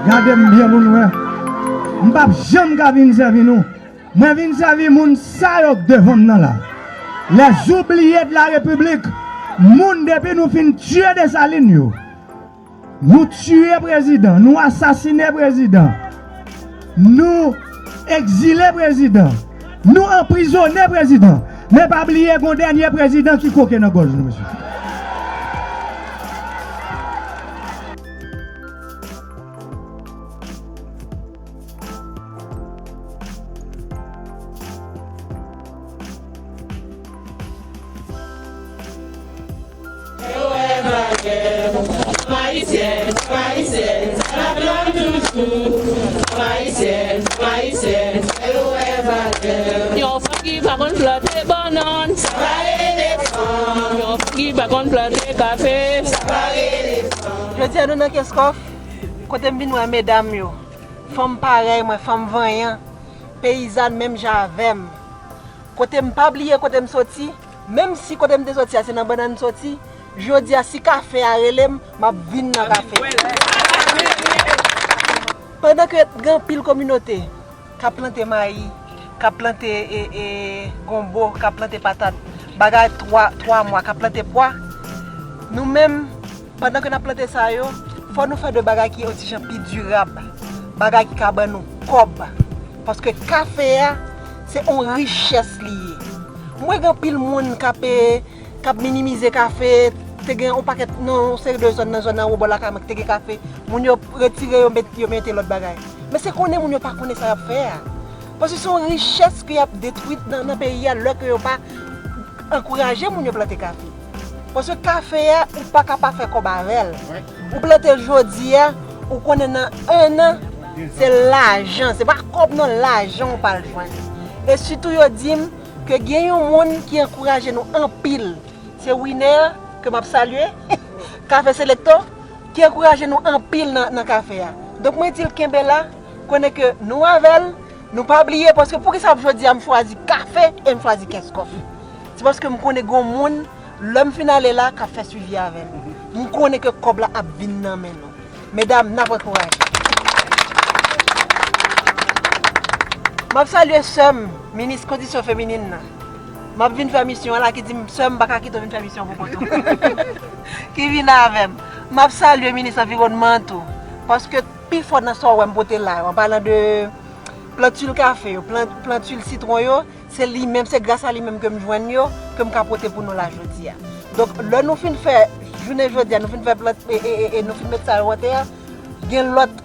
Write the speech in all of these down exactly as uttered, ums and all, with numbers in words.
Gade m byen pou n wè. M p ap janm ka vin sèvi nou. Mwen vin sèvi moun sa yo k devan m nan la. Les oubliés de la République. Moun depi nou fin tiye Desalin yo. Nou tiye prezidan, nou asasine prezidan, nou egzile prezidan, nou anprizone prezidan. Men pa bliye gon dènye prezidan ki koke nan gòj nou, mesye. Yon fanm ki pa konn plante bannann. Yon fanm ki pa konn plante kafe. Jodi a nou nan Kenskòf, kote m vin wè medam yo. Fanm parèy mwen, fanm vanyan, peyizàn menm jan avè m. Kote m pa bliye kote m soti, menm si kote m te soti a se nan bannann m soti, jodi a si kafe a rele m, m ap vin nan kafe. Pandan ke gen anpil kominote k ap plante mayi, k ap plante e, e, gonbo, k ap plante patat, bagay twa, twa mwa, k ap plante pwa, nou menm, pandan ke n ap plante sa yo, fò nou fè de bagay ki yon ti jan pi dirab, bagay ki ka ban nou kòb. Paske kafe a, se yon richès li ye. M wè gen anpil moun k ap, e, k ap minimize kafe, te gen yon pakèt nan yon seri de zòn nan zòn anwo bò lakay mwen ki te gen kafe, moun yo retire yo met, yo mete lòt bagay. Men se konnen moun yo pa konnen sa y ap fè a. Paske se yon richès ke y ap detwi nan, nan peyi a lè ke yo pa ankouraje moun yo plante kafe. Paske kafe a, ou pa ka pa fè kòb avè l. Ou plante l jodi a, ou konnen nan en an, se lajan, se pa kòb non, lajan ou pral jwenn. E sitou yo di m ke gen yon moun ki ankouraje nou anpil, se Winè, ke m ap salye, Kafe Selekto, ki ankouraje nou anpil nan, nan kafe a. Donk mwen di l kenbe la, konnen ke nou avè l, nou pa bliye, paske poukisa jodi a m chwazi kafe e m chwazi Kenskòf? Se paske m konnen gen yon moun, lè m fin ale la, k ap fè swivi avè m. M konnen ke kòb la ap vin nan men nou. Medam, n ap ankouraje. M ap salye sè m, minis kondisyon feminin nan. M ap vin fè misyon an la ki di m, sè m, m pa ka kite w vin fè misyon pou kont ou. Ki vin avè m. M ap salye minis anviwònman an tou. Paske pifò nan sa w wè m pote la yo, an palan de plantil kafe yo, plan, plantil sitwon yo, se li menm, se gras a li menm ke m jwenn yo, ke m ka pote pou nou la jodi a. Donk, lè nou fin fè, jounen jodi a, nou fin fè plant, e, e, e, e nou fin met sa yo atè a, gen lòt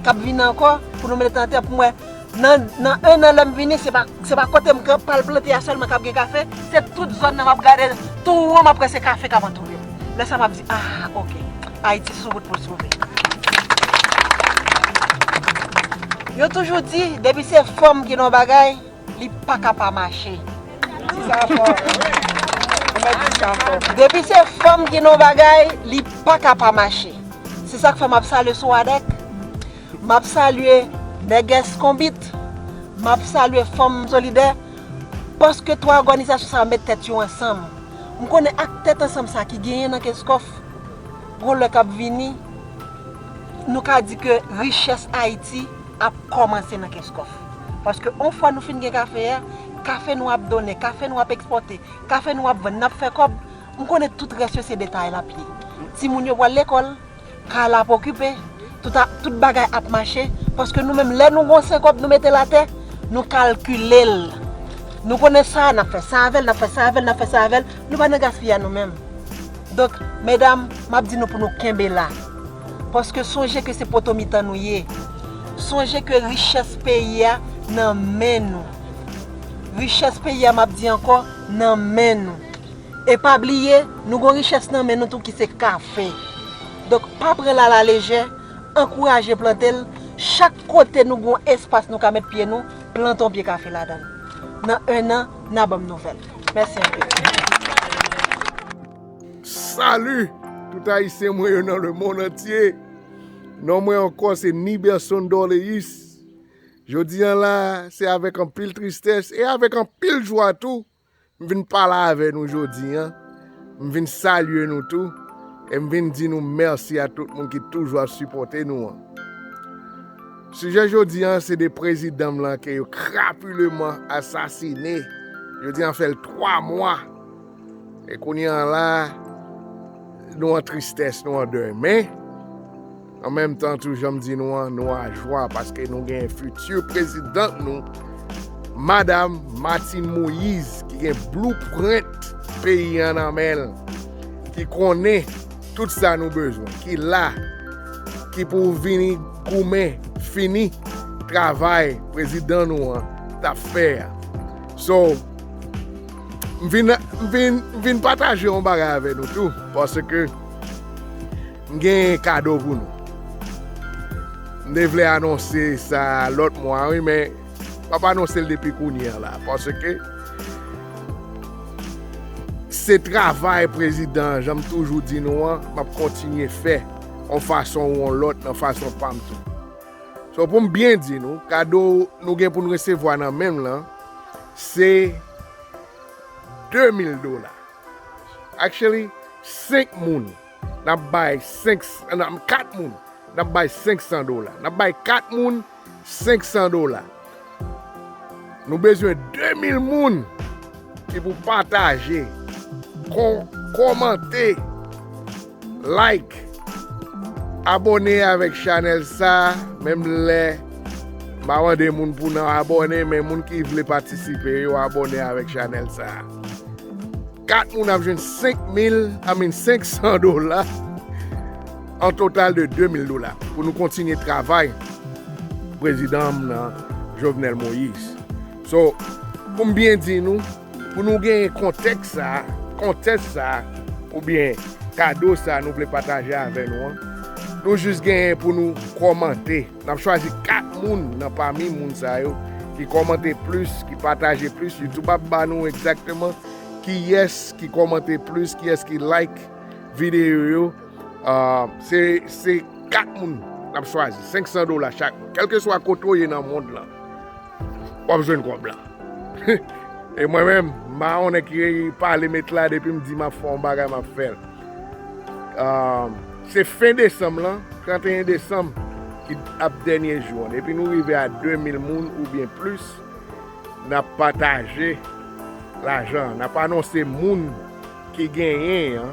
k ap vini ankò pou nou mete atè pou mwen. Nan, nan en an lè m vini, se pa, se pa kote m ka, pral plante a sèlman k ap gen kafe, se tout zòn nan m ap gade, tou won m ap wè se kafe k ap antoure m. Lè sa m ap di, ah, oke, Ayiti sou wout pou l sove. Yo toujou di, depi se fanm ki nan yon bagay, li pa ka pa mache. Di sa fò. Ou mèt di sa fò. Depi se fanm ki nan yon bagay, li pa ka pa mache. Se sa k fè m ap salye Swadèk, m ap salye Nègès Konbit, m ap salye Fanm Solidè, paske twa òganizasyon sa yo met tèt yo ansanm. M konnen ak tèt ansanm sa ki genyen nan Kenskòf, gon lè k ap vini, nou ka di ke richès Ayiti ap kòmanse nan Kenskòf. Paske yon fwa nou fin gen kafe a, kafe nou ap donnen, kafe nou ap ekspòte, kafe nou ap vann, n ap fè kòb, m konnen tout rès yo se detay l ap ye. Timoun yo pral lekòl, kay la ap okipe, tout, a, tout bagay ap mache, paske nou menm, lè nou gon sen kòb nou mete l atè, nou kalkile l. Nou konnen sa, n ap fè sa avè l, n ap fè sa avè l, n ap fè sa avè l, nou pa nan gaspiyay nou menm. Donk, medam, m ap di nou pou nou kenbe la. Paske sonje ke se poto mitan nou ye. Sonje ke richès peyi a nan men nou. Richès peyi a, m ap di ankò, nan men nou. E pa bliye, nou gon richès nan men nou tou ki se kafe. Donk, pa pran l alalejè, ankouraje plante l. Chak kote nou gon espas nou ka met pye nou, plante yon pye kafe ladan l. Nan en an, n a ban m nouvèl. Mèsi anpil. Salut tout Ayisyen mwen yo nan lemonn antye. Non mwen ankò se Niberson Dorléus. Jodi a la, se avèk anpil tristès e avèk anpil jwa tou, m vin pale avè nou jodi a. M vin salye nou tou e m vin di nou mèsi a tout moun ki toujou ap sipòte nou an. Sijè jodi a, se de prezidan m lan ke yo krapileman asasine. Jodi a fè l twa mwa. E kounye a la, nou an tristès, nou an dèy. Men, an menm tan tou, jan m di nou an, nou an jwa paske nou gen fiti prezidan nou, Madanm Martine Moïse, ki gen blueprint peyi an nan men l, ki konnen tout sa nou bezwen, ki la, ki pou vini goumen, fini travay prezidan nou an t ap fè a. So, m vin, m vin, m vin pataje yon bagay avè nou tou, paske m gen kado pou nou. M te vle anonse sa lòt mwa, wi, men m ap anonse l depi kounye a la, paske se travay prezidan, jan m toujou di nou an, m ap kontinye fè yon fason ou yon lòt, nan fason pa m tou. So, pou m byen di nou, kado nou gen pou n resevwa nan men m lan, se de mil dola. Actually, senk moun, n ap bay senk, n ap, kat moun, n ap bay senk san dola. N ap bay kat moun senk san dola. Nou bezwen de mil moun ki pou pataje, kon-, kòmante, like, abòne avèk chanèl sa, menm lè m pa mande moun pou nan abòne, men moun ki vle patisipe, yo abòne avèk chanèl sa. Kat moun ap jwenn senk mil, I mean, senk san dola, an total de de mil dola, pou nou kontinye travay prezidan m nan, Jovenel Moïse. So, pou m byen di nou, pou nou genyen kontèks sa, kontèks sa, oubyen kado sa nou vle pataje avè nou an, nou jis genyen pou nou kòmante. N ap chwazi kat moun nan pami moun sa yo ki kòmante plis, ki pataje plis. YouTube ap ba nou egzakteman kiyès ki kòmante plis, kiyès ki like videyo yo. Ah, se, se kat moun n ap chwazi, senk san dola chak moun. Kèlkeswa kote w ye nan mond lan, w ap jwenn kòb la. E mwen menm, m pa yon nèg ki pale met la, depi m di m ap fè yon bagay, m ap fè l. Ah, se fen desanm lan, trannteyen desanm, ki ap dènye jou an. Depi nou rive a de mil moun oubyen plis, n ap pataje lajan an. N ap anonse moun ki genyen an,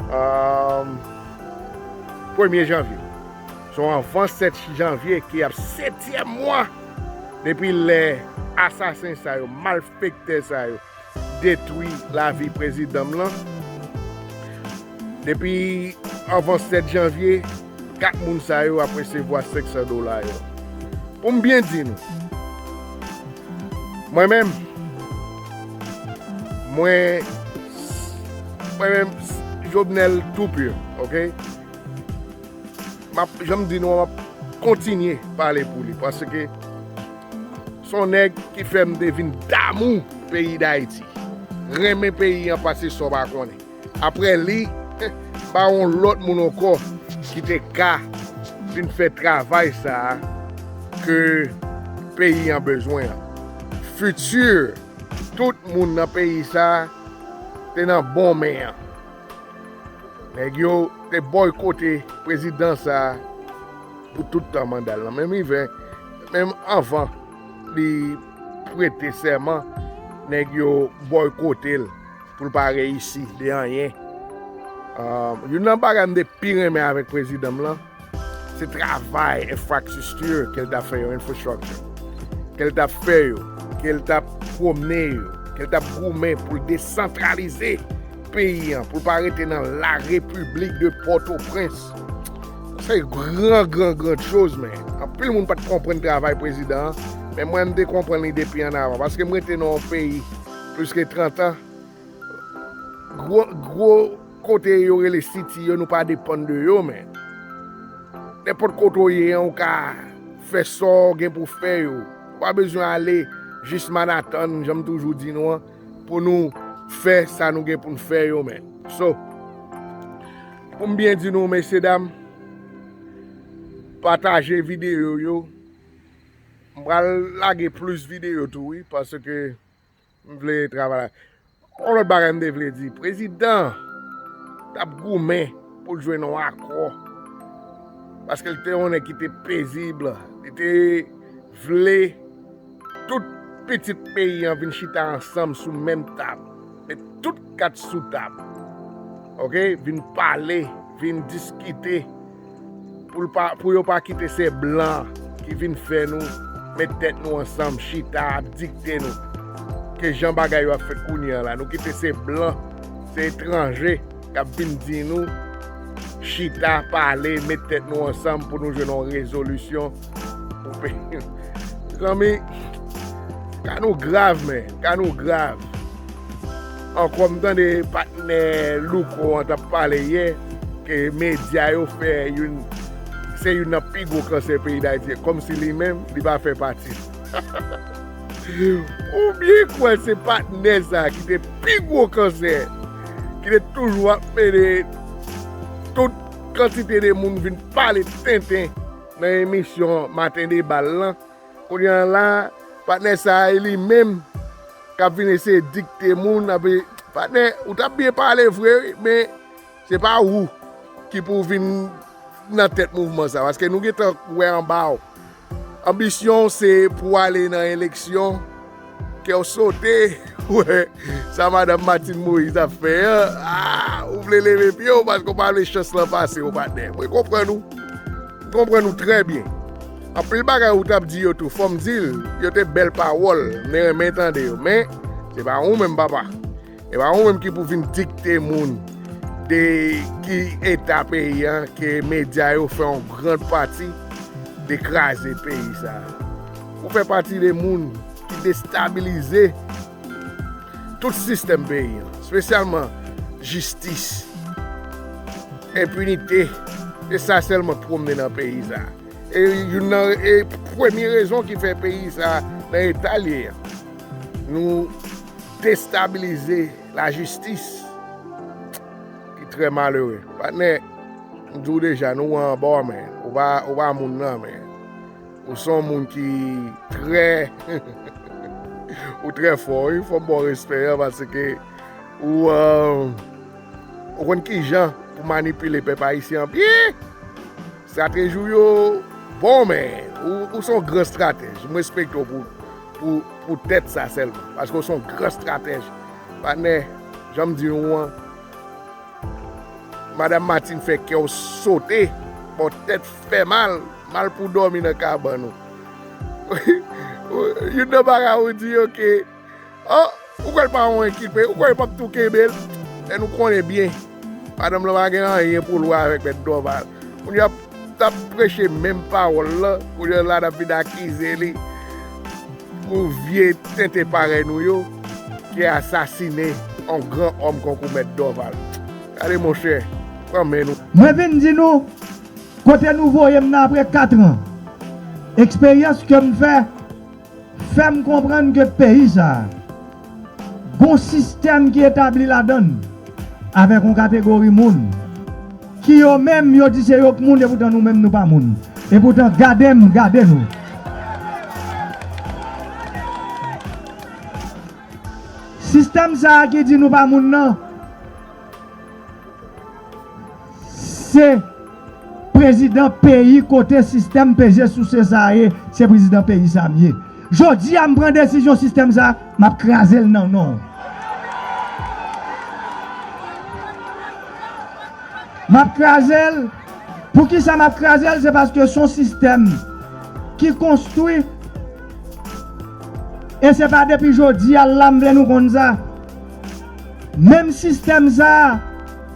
um, premye janvye. Se yon anvan sèt janvye ki ap setyèm mwa depi lè asasen sa yo, malfektè sa yo, detwi lavi prezidan m lan. Depi anvan sèt janvye, kat moun sa yo ap resevwa senk san dola yo. Pou m byen di nou, mwen menm, mwen, mwen menm, Jovenel Toupur, oke? M ap, jan m di nou, m ap kontinye pale pou li, paske se yon nèg ki fè m te vin damou peyi Dayiti, renmen peyi an pase sa w pa konnen. Apre li, m pa wè yon lòt moun ankò ki te ka vin fè travay sa a ke peyi an bezwen an. Fiti tout moun nan peyi sa a te nan bon men an. Nèg yo te bòykote prezidan sa a pou tout tan manda l lan. Menm iven, menm anvan li prete sèman, nèg yo bòykote l pou l pa reyisi de anyen. Ah, youn nan bagay m te pi renmen avèk prezidan m lan, se travay enfrastrikti ke l t ap fè yo, infrastructure, ke l t ap fè yo, ke l t ap pwomne yo, ke l t ap goumen pou l desantralize peyi an, pou l pa rete nan la République de Port-au-Prince. Se gran, gran, gran choz, men. Anpil moun pa t konprann travay prezidan an, men mwen, m te konprann li depi ann avan, paske m rete nan yon peyi plis ke trant an. Gwo, gwo kote yo rele siti yo, nou pa depann de yo, men. Nenpòt kote w ye an, ou ka fè sa w gen pou fè yo. Ou pa bezwen ale jis Manhattan, jan m toujou di nou an, pou nou fè sa nou gen pou n fè yo, men. So, pou m byen di nou, mesye dam, pataje videyo yo. M pral lage plis videyo tou, wi, paske m vle travay la. Yon lòt bagay m te vle di, prezidan t ap goumen pou l jwenn yon akò Paske l te yon nèg ki te pezib, li te vle tout pitit peyi an vin chita ansanm sou menm tab, met tout kat sou tab, oke, vin pale, vin diskite, pou l pa, pou yo pa kite se blan ki vin fè nou met tèt nou ansanm, chita ap dikte nou ke jan bagay yo ap fèt kounye a la. Nou kite se blan, se etranje k ap vin di nou chita, pale, met tèt nou ansanm pou nou jwenn yon rezolisyon pou peyi. Zanmi, ka nou grav, men, ka nou grav. Ankò, m tande patnè Louko an t ap pale yè, ke medya yo fè youn, se youn nan pi gwo kansè peyi Dayiti, kòmsi li menm, li pa fè pati. Ou byen kwè se patnè sa ki te pi gwo kansè, ki te toujou ap mennen tout kantite de moun vin pale tenten nan emisyon Maten Deba l lan. Kounye a la, patnè sa a, e li menm k ap vin eseye dikte moun, ap, patnè, ou t ap byen pale vre, wi, men se pa ou ki pou vin nan tèt mouvman sa, paske nou gentan wè anba w. Anbisyon w se pou ale nan eleksyon, kè w sote, wè sa madanm Martine Moïse ap fè an, ah, ou vle leve pye w paske w pa vle chans lan pase w, patnè. Mwen konprann ou. M konprann ou trè byen. Anpil bagay ou t ap di yo tou, fò m di l, yo te bèl pawòl, m te renmen tande yo, men se pa ou menm, papa. E pa ou menm ki pou vin dikte moun de ki eta peyi an, ke medya yo fè yon gran pati de kraze peyi sa a. Ou fè pati de moun ki destabilize tout sistèm peyi an, espesyalman jistis, enpinite, se sa sèlman k pwomne nan peyi sa a. E youn nan e premye rezon ki fè peyi sa a nan eta l ye a. Nou destabilize lajistis, ki trè malere. Patnè, m di w deja, nou anba w, men. Ou pa, ou pa moun nan, men. Ou se yon moun ki trè, ou trè fò, wi. Fò m ba w respè an, paske ou, euh, ou konn ki jan pou manipile pèp ayisyen an byen. Estrateji w yo bon, men ou, ou se yon gran estratèj. M respekte w pou, pou, pou tèt sa sèlman. Paske w se yon gran estratèj. Patnè, jan m di w an, madanm Martine fè kè w sote, ba w tèt fè mal, mal pou w dòmi nan kabann ou. Youn nan bagay ou di yo ke, oh, ou kwè l pa yon enkipe, ou kwè yo p ap tou kenbe l? Men nou konnen byen, madanm lan pa gen anyen pou l wè avèk mèt Dorval. Moun yo ap, t ap preche menm pawòl lan, kounye a la n ap vin akize li pou vye tenten parèy nou yo ki asasinen yon gran òm konkou mèt Dorval. Gade monchè, pran men nou. Mwen vin di nou, kote nou voye m nan apre kat an. Eksperyans ke m fè, fè m konprann ke peyi sa a, gon sistèm ki etabli ladan l, avèk yon kategori moun, ki yo menm, yo di se yo k moun, epoutan nou menm, nou pa moun. Epoutan, gade m, gade nou. Sistèm sa a ki di nou pa moun nan, se prezidan peyi kote sistèm peze souse sa a ye, se prezidan peyi sa a m ye. Jodi a, m pran desizyon sistèm sa a, m ap kraze l nan non w. M ap kraze l. Poukisa m ap kraze l? Se paske se yon sistèm ki konstwi, e se pa depi jodi a la m vle nou konn sa. Menm sistèm sa a,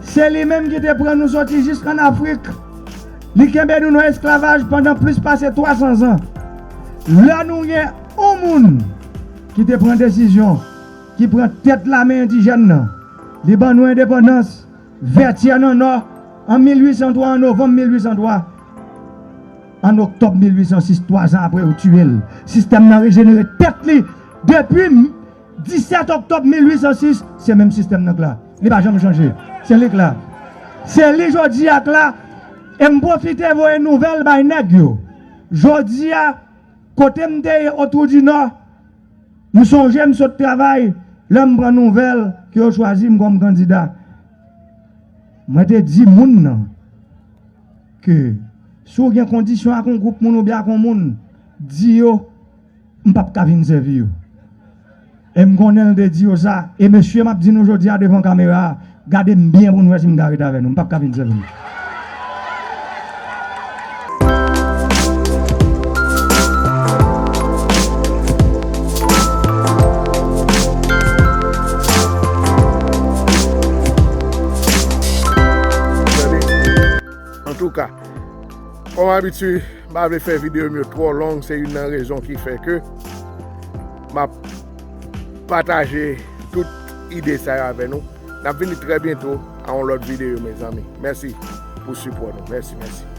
se li menm ki te pran nou soti jis ann Afrik. Li kenbe nou nan esklavaj pandan plis pase twa san zan. Lè nou gen yon moun ki te pran desizyon, ki pran tèt lame endijèn nan, li ban nou endepandans, Vètyè nan Nò, an mil uit san twa, an novanm mil uit san twa. An oktòb mil uit san sis, twa zan apre, yo tiye l. Sistèm nan rejenere tèt li. Depi m-, disèt oktòb mil uit san sis, se menm sistèm nan k la. Li pa janm chanje. Se li k la. Se li jodi a k la. E m pwofite voye nouvèl bay nèg yo. Jodi a, kote m te ye, Otwou di Nò, m sonje m sot travay, lè m pran nouvèl ke yo chwazi m kòm kandida. Mwen te di moun nan ke Si w gen kondisyon ak yon gwoup moun oubyen ak yon moun, di yo, m p ap ka vin sèvi yo. E m konnen l te di yo sa. E mesye, m ap di nou jodi a devan kamera a, gade m byen pou n wè si m ka ret avè nou. M p ap ka vin sèvi nou. Antouka, kòm abitye, m pa vle fè videyo m yo twò long, se youn nan rezon ki fè ke m ap pataje tout ide sa yo avè nou. N ap vini trè byento a yon lòt videyo, mezanmi. Mèsi pou sipò nou. Mèsi, mèsi.